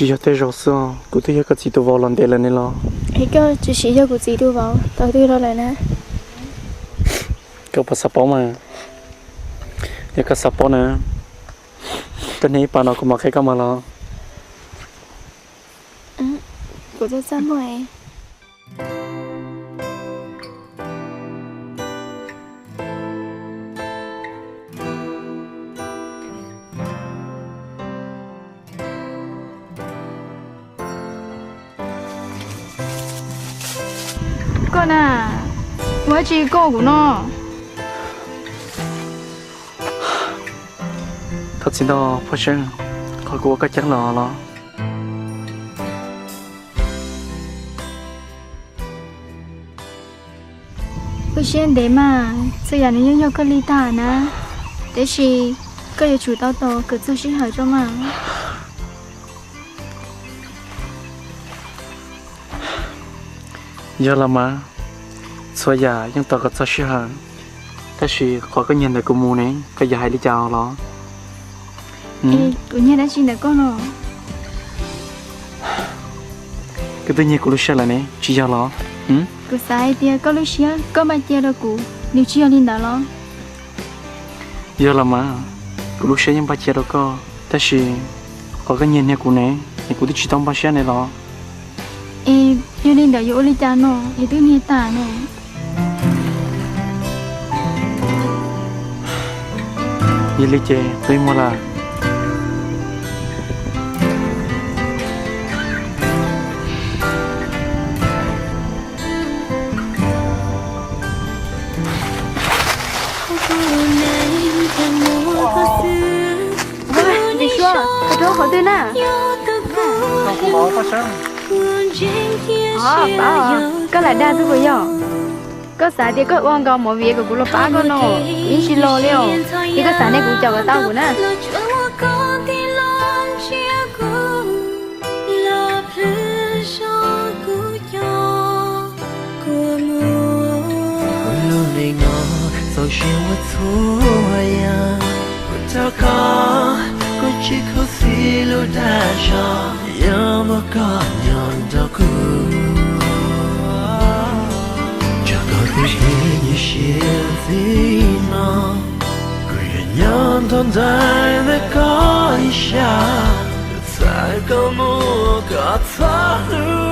Tsis yog tej zaum xwb, kuv twb yog koj txiv tus vauv los ntev lawm ne los. Es koj tsis yog kuv txiv tus vauv tau twg los lawm na? Koj puas xav paub mas? Yog koj xav paub na, koj niaj ib pas no kuv mam qhia koj mas los. Kuv txaj txaj muag. Koj na, ua dab tsi koj kuv no? Thov txim ntau Paj Seeb, qhov kuv ua koj ceeb los los. Wb siab ntev mas, txhua yam nws yeej yog koj li tag na, tab sis koj yuav tsum tau tos kom txog sij hawm tso mas. Yog los mas, txhua yam yeej tos kom txog sij hawm, tab sis qhov koj nyiag ntawm kuv mus ne, koj yuav hais li cas los? Kuv nyiag dab tsi ntawm koj no? Koj twb nyiag kuv lub siab lawm ne, tsis yog los? Kuv xav hais tias koj lub siab koj npaj cia rau kuv, nws tsis yog li ntawd los? Yog los mas, kuv lub siab yeej npaj cia rau koj, tab sis qhov koj nyiag nyiag kuv ne, es kuv twb tsis tau npaj siab ne los. Es yog li ntawd yuav ua li cas no, es twb nyiag tas no? Yog li ces peb mus lawm. Ua, Suab, koj rau qhov twg na? Os, koj lam dag xwb puas yog? Koj xav tias koj ua nkaus movie kom kuv los pab koj no, kuv yeej tsis los li os. Yog koj xav ne kuv caum kom tau kuv na. Kuv lub neej no txaus siab ua txhua yam, kuv thov koj, koj tsis khuv xim lub dag zog, yog muaj koj nyob nrog kuv. Tso koj tus kheej nyob siab txij no, kuv yuav nyob nrog nraim ntawm koj ib sab, txhawm koj muaj koj txhua lub.